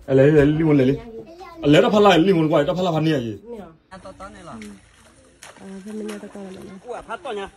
လဲၤလံ လဲၤလံ လံမူလဲၤလံ, အလဲၤတၢ်ဖးလၢ်လံမူတကွၢ် တၢ်ဖးလၢ်ဖးန့ၢ်အံၤ, အတီၢ်ပီၢ်လီၤ, အတီၢ်ပီၢ်လီၤ, အံၤတၢ်ဒ်,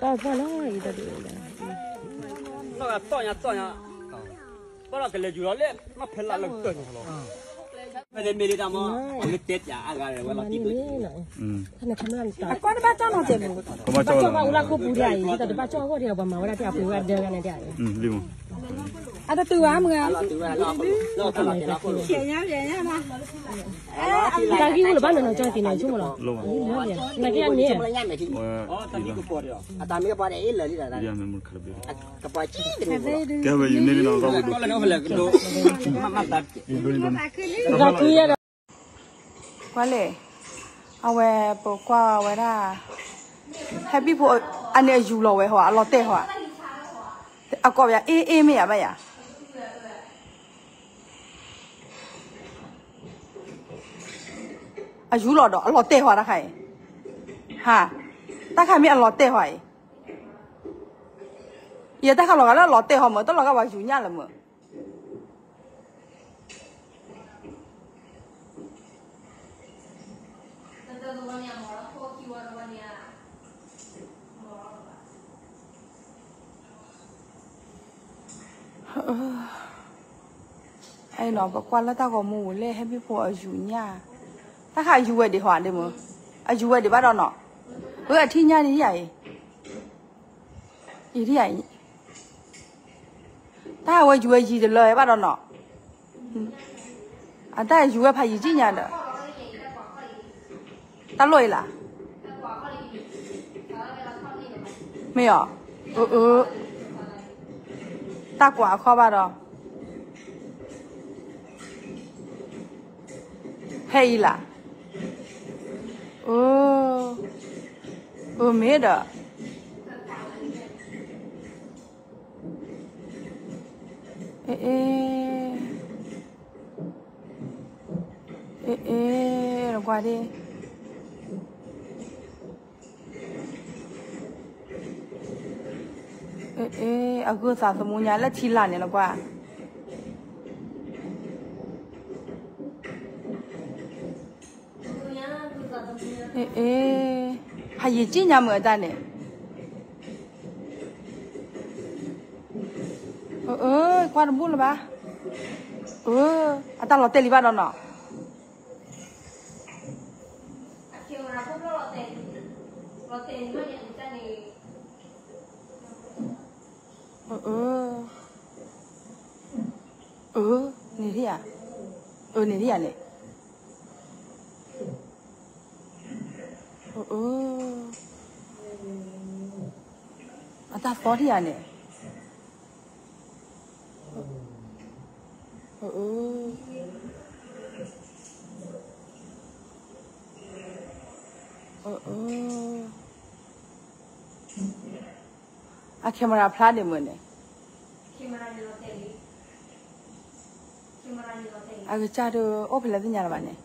ဘၣ်လီၤကလဲၤယူၤလီၤလၢ နီၢ်ဖဲလၢ်လၢကတၢၢ်န့ၣ်လီၤ, ဖဲန့ၣ်မ့ၢ်ဒ်တၢ်မ့ၢ် အဝဲတဲပၠးအါဂၤဝဲလီၤတံၢ်ဒိၣ်န့ၣ်, အကွၢ်တဘၣ်ကၠီၣ်နီၤတဲမူ, ဘၣ်ကၠီၣ်ဘၣ်အူလၢခိၣ်ပူၤဒ်အံၤ တဘၣ်ကၠီၣ်အဂီၢ်ဒ်အံၤ ပှၤမၤဝဲဒၣ်တၢ်အပှ့ၤဝဲဒၢကန့ၣ်ဒ်အံၤ, အတတုၤဘၣ်မုၢ်ဧါ, တၢ်ဂံၢ်ဝူလၢဘၣ်နီၤနီၤကၠီၣ်သ့ၣ်န့ၣ် ဆိကမိၣ်လီၤ, နာ်က့အန့ၣ်, ကဲဝဲယူၤန့ၢ်နီၤ, ဂၤကွံယဲဒီး ကွၢ်လဲၣ်, အဝဲပကွၢ်ဝဲဒၣ်, ဟဲဘံၣ်ဖိ, အန့ၣ်အယူၤလီၤဝဲဟီ အလီၤတဲာ်ဟီ, အကိးယၤ အ့ အ့ မ့ၢ်ယၤဘၣ်ယၤ အယူၤလီၤဒီး အလီၤတဲာ်ဟီတခါအံၤ, ဟါ, တၢ်ခါမ့ၢ်အလီၤတဲာ်ဟီအံၤ, ယတၢ်ခါလီၤဂာ်လၢအလီၤတဲာ်ဟီမး တလီၤဂာ်ဝဲယူၤညၣ်လၢမး အနီၤ ပကွၢ်လၢတၢ်ဂီၤမူဝံၤလၢဟဲဘံၣ်ဖိအယူၤညၣ်, တၢ်ခါယူၤဝဲဒံးဟီဒ်မး, အယူၤဝဲဒံးဘၣ်ဒီးနီၤ, အထံၣ်ညၣ်န့ၣ်ယၤအံၤ, ယံၤဒ်ယၤအံၤ, တၢ်ဝဲယူၤဝဲယံၤတလၢဘၣ်ဒီးနီၤ, အတၢ်ယူၤဝဲဖးယံၤကံၣ်ညါဒီး တၢ်လိၣ်အံၤလၢ, မ့ၢ်အီၤ, အၢ, တၢ်ကွၢ်အခီၣ်ဘၣ်ဒီး, ဖဲအံၤလၢ, အၢ, အၢမ့ၢ်ဒီး, အ့ အ့ အ့ အ့ နကွၢ်ဒ်, အ့ အ့ အဂုၤသးသမူညါလၢထံလာ်န့ၣ်လီၤကွၢ်, အ့ အ့ ဖးယံၤကံၣ်ညါမုာ်အတၢ်န့ၣ် အၢ ကွၢ်တဘူၣ်လၢၤဘၣ်, အၢ အတၢ်လီၤတဲာ်လံဘၣ်ဒီးနီၤ, အၢ န့ၣ်ထံၣ်ယၤ, အၢ န့ၣ်ထံၣ်ယၤန့ၣ်, အၢ အတၢ်သီထံၣ်ယၤန့ၣ်, အၢ အ camera ဖျါဒံးမုာ်န့ၣ်, အကစၢ်ဒုးအိၣ်ဖဲလဲၣ်သ့ၣ်ညါလၢၤဘၣ်န့ၣ်,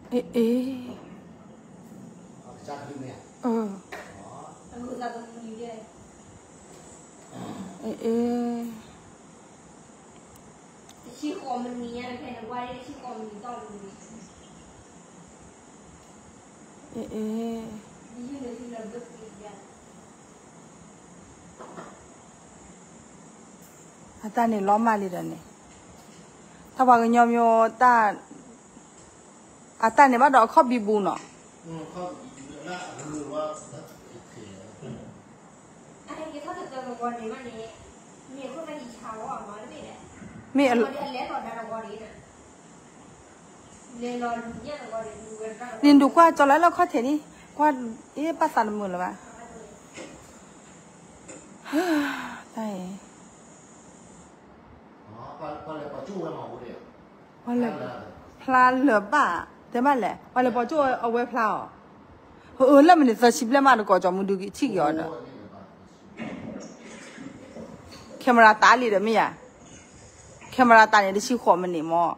အ့ အ့ အ့ အ့ အ့ အတၢ်န့ၣ်လီၤမၢ်လံဒီးန့ၣ်, တၢ်ပှၤကညီမ့ၢ်တၢ်, အတၢ်န့ၣ်ဘၣ်ဒီးအခီၣ်ဘံဘူနီၤ, မ့ၢ် နဒုးကွၢ်ကၠီၤလၢလၢခီၣ်ထံးန့ၣ်, ကွၢ်အ့ၣ်ပၢ်သးတမုာ်လၢၤဘၣ်, တၢ်အံၤ ပှၤလဲၤဖျါလၢၤဘၣ်, တဲဘၣ်လဲၣ်, ပှၤလဲၤပိာ်ကၠိၣ်အဝဲဖျါအီၤ, အၢ လၢမနုၤသၢဆံဘျဲၣ်မးတကိးကၠီမုၢ်ဒုးထံၣ်က့ၤအီၤဒီး, camera တၢ်လံဒီးမ့ၢ်ယၤ, camera တၢ်န့ၣ်တဆံဃိးမံးနံးမး,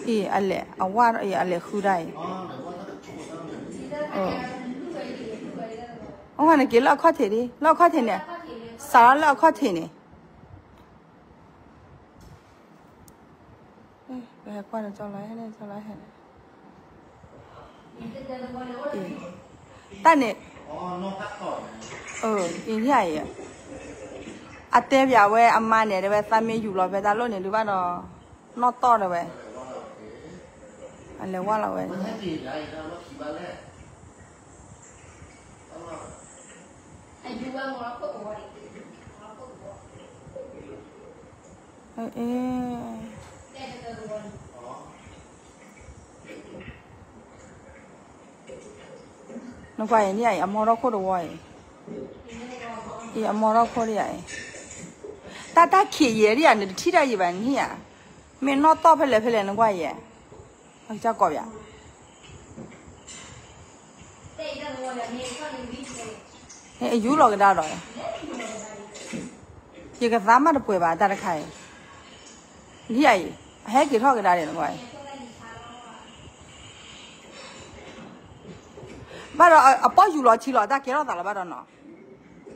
အံၤ အလဲၤ အဝၣ်အံၤ အလဲၤဃုဒၣ်အံၤ, အဝၣ်န့ၣ်က့ၤလၢအခီၣ်ထံးဒံး လၢအခီၣ်ထံးန့ၣ်, စးထီၣ်လၢအခီၣ်ထံးန့ၣ် ပဟဲကွၢ်န့ၣ် ကၠီလီၤဟဲန့ၣ် ကၠီလီၤဟဲန့ၣ်, တၢ်န့ၣ်, အံၤ အံၤ အတဲပၠးဝဲအမါန့ၣ် တဲဝဲသးမ့ၢ်ယူၤလီၤဖဲတၢ်လိၣ်န့ၣ် ဒုးဘၣ်ဒီး နီၢ်တီၢ်တဲဝဲ, အလဲၤဝၣ်လီၤဝဲ နကွၢ်အံၤန့ၣ် အံၤ အမီၢ်ထီၣ်ခိၣ်တဝီအံၤ, အံၤ အမီၢ်ထီၣ်ခိၣ်ဒ်ယၤအံၤ, တၢ်တၢ်ခံးယဲၢ်ဒ်ယၤန့ၣ် တထံၣ်တၢ်ယံၤဘၣ်န့ၣ်ဧါ, မ့ၢ်နီၢ်တီၢ်ဖဲလဲၣ်ဖဲလဲၣ် နကွၢ်ယဲၢ်, အကစၢ်ကိးပၠး အယူၢ်လီၤကဒါဒီး, ယကသးမ့ၢ်တပှဲၤဘၣ်တၢ်တခါအံၤ, ဒ်အံၤ အဟဲက့ၤထီၣ်ကဒါဒဲးနကွၢ်အံၤ, ဘၣ်ဒီးအပီၢ်ယူၤလီၤထံလီၤ တၢ်ကဲထီၣ်သးလီၤဘၣ်ဒီးနီၤ,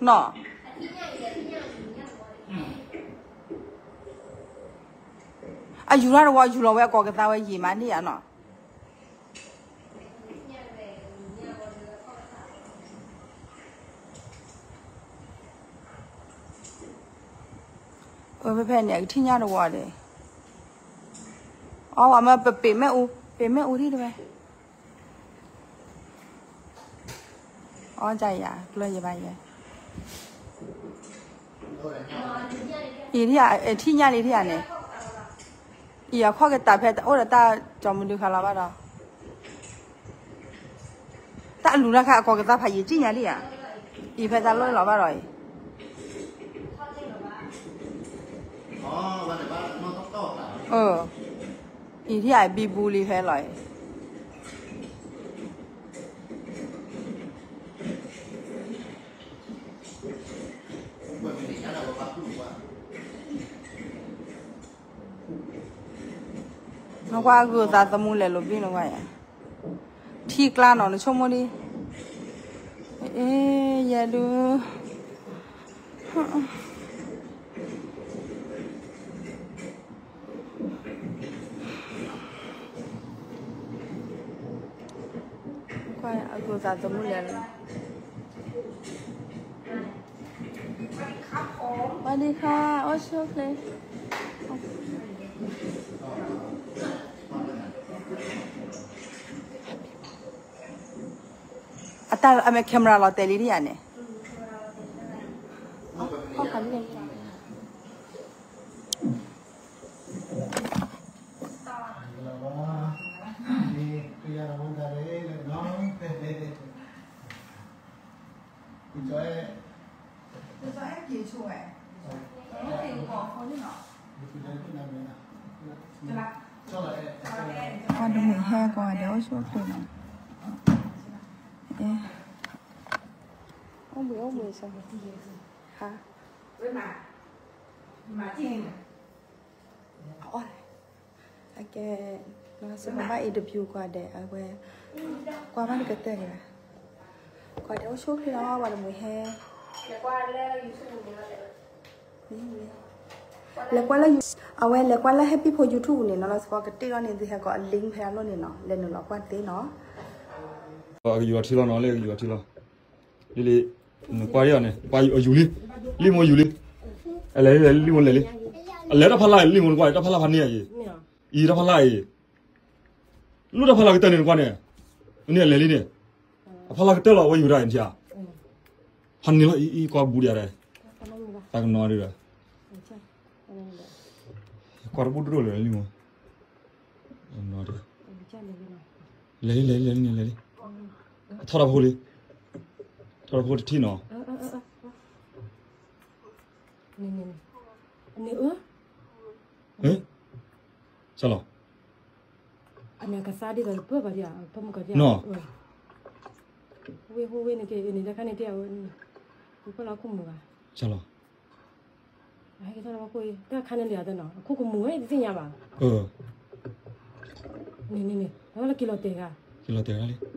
နီၤ အယူၤတၢ်တဝီ ယူၤလီၤဝဲအကိးကသါဝဲယံာ်မးန့ၣ်ဧါနီၤ. အဖဲဖဲန့ၣ် အကထံၣ်ညၣ်တဝီဒီး, အီ ဝဲမ့ၢ်ပပ့ၤမဲာ်အူ, ပ့ၤမဲာ်အူထံၣ်တဝဲ, အီ ကယၤ ကျၢၤယဘၣ်ယဲ, အံၤ ထံၣ်ညၣ်လံထံၣ်ဧါန့ၣ်, အံၤ အခီၣ်ကတးဖဲအိၣ်ဒီးတၢ်ကၠီမုၢ်ဒုခါလီၤဘၣ်ဒီး တၢ်အလူၤတၢ်ခါအကိးကသါဖးယံာ်ကံၣ်ညါလံဧါ, အံၤဖဲတၢ်လီၢ်လီၤဘၣ်ဒီးအံၤ, အံၤထံၣ်ဧါ ဘံဘူလံဖဲလီၤအံၤ. နကွၢ်အဂုၤအသးသမူလဲၤလိာ်ဘျုးနကွၢ်ယၤ, ထံကျါနီၤ နဆိကမိၣ်ဒ်, အ့ ယဲဒုး ကွၢ်အဂုၤအသး သမူလဲၤလီၤ. ဝၤဒံခါ အိၣ်ဆူၣ်အိၣ်ချ့. အတၢ်အမ့ၢ် camera လီၤတဲာ်လံဒ်ယၤန့ၣ်. ပှၤတမှံၤဟဲကိးဂၤဒဲး အိၣ်ဆူၣ်အိၣ်ချ့နီၤ. အိၣ်ဘှံးအိၣ်ဘှံးစ့ၢ်ကီး, ဟါ, အအီၣ်လဲၣ်, အကဲ, စ့ၢ်ကီးဘၣ် interview ကိးဂၤဒဲး အဝဲ, ကွၢ်ဘၣ်တကတၢၢ်န့ၣ်ဘၣ်, ကိးဂၤဒဲးအိၣ်ဆူၣ်အိၣ်ချ့လီၤ ပှၤတမှံၤဟဲ လဲၤကွၢ်လၢ အဝဲလဲၤကွၢ်လၢ ဟဲပံၣ်ဖိ YouTube န့ၣ်နီၤ လီၤစ့ၢ်ကီးကတ့ၢ်လီၤန့ၣ် သုဟဲကိးအ link ဖဲအလိၣ်န့ၣ်နီၤ လဲၤနုာ်လီၤကွၢ်သ့နီၤ. အကယူၤလီၤထံလီၤနီၤ လၢအကယူၤလီၤထံလီၤ, လံလံ, နကွၢ်ဒ်အီၤန့ၣ် ပှၤအယူၤလံ, လံမိၢ်ယူၤလံ, အလဲၤလံ လံမိၢ်လဲၤလံ, အလဲၤတၢ်ဖးလၢ် လံမိၢ်နကွၢ် တၢ်ဖးလၢ်ဖးန့ၢ်အံၤ, အံၤတၢ်ဖးလၢ်အံၤ, လိၣ်တၢ်ဖးလၢ်ကတၢၢ်န့ၣ်နကွၢ်န့ၣ်, န့ၣ်အလဲၤလံန့ၣ်, အဖးလၢ်ကတၢၢ်လီၤ အဝဲယူၤတၢ်အံၤထံဧါ, ဖးန့ၢ်လီၤအံၤ အံၤကွၢ်ဘူးဒံးဒဲး, သးကနီၤဒံးဒီး, ကွၢ်တဘူၣ်ဒိၣ်ဒိၣ်လၢလံမိၢ်, လဲၤလံ လဲၤလံ လဲၤလံ, ထီၣ်တၢ်ဖိလံ, ထီၣ်တၢ်ဖိတထံၣ်နီၤ. န့ၣ်, စလီၤ, အန့ၣ်ကသါဒ်သိးပၢၢ်ဘၣ်ဒံး, နီၤ, ဝ့ၢ်ဟူဝ့ၢ်န့ၣ်က့ၤန့ၣ် တၢ်ခါန့ၣ်တဲအဝဲ, ပၢၢ်လီၤခိၣ်မူၤဘၣ်, စလီၤ, တၢ်ခါန့ၣ်လံအသနီၤ အခိၣ်ကမူၤဝဲတသ့ၣ်ညါဘၣ်, န့ၣ်န့ၣ်န့ၣ် အဝဲလၢက့ၤလီၤတဲာ်ဂၤ, က့ၤလီၤတဲာ်ဂၤလံ,